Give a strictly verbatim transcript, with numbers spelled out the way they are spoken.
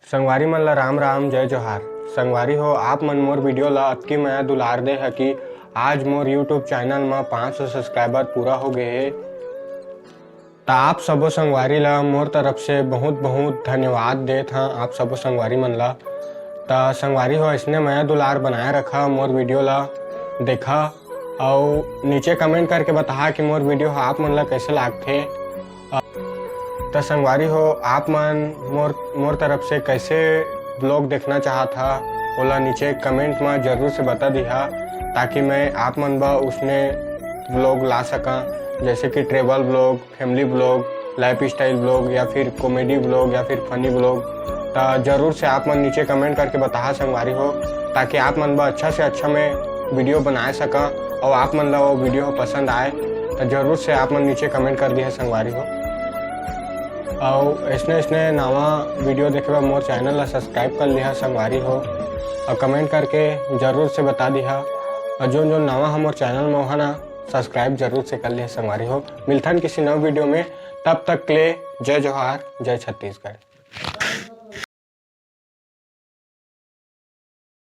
संगवारी मन ला राम राम, जय जोहार। संगवारी हो, आप मन मोर वीडियो ला अतकी मया दुलार दे ह कि आज मोर YouTube चैनल म पाँच सौ सब्सक्राइबर पूरा हो गए हे। त आप सबो संगवारी ला मोर तरफ से बहुत बहुत धन्यवाद देत हं, आप सबो संगवारी मन ला। त संगवारी हो, ऐसने मया दुलार बनाए रखा, मोर वीडियो ला देखा अउ नीचे कमेंट करके बताहा कि मोर वीडियो ह आप मन ला कैसे लागथे। त संगवारी हो, आप मन मोर मोर तरफ से कैसे व्लॉग देखना चाहत हा, ओला नीचे कमेंट म जरूर से बता दिहा, ताकि मैं आप मन बर उसने व्लॉग ला सका, जैसे कि travel vlog, family vlog, lifestyle vlog या फिर कॉमेडी व्लॉग या फिर फनी व्लॉग। त जरूर से आप मन नीचे कमेंट करके बताहा संगवारी हो, ताकि आप मन बर अच्छा से अच्छा मैं वीडियो बनाए सका अउ आप मन ला वो वीडियो पसंद आए त जरूर से आप मन नीचे कमेंट कर दिहा संगवारी हो। अउ ऐसने ऐसने नवा वीडियो देखे बर मोर चैनल ला सब्सक्राइब कर लिहा संगवारी हो, अउ कमेंट करके जरूर से बता दिहा। अउ जोन जोन नवा ह मोर चैनल में ओहा ना सब्सक्राइब जरूर से कर लिहा संगवारी हो। मिलथन किसी नव वीडियो में, तब तक के लिए जय जोहार, जय छत्तीसगढ़।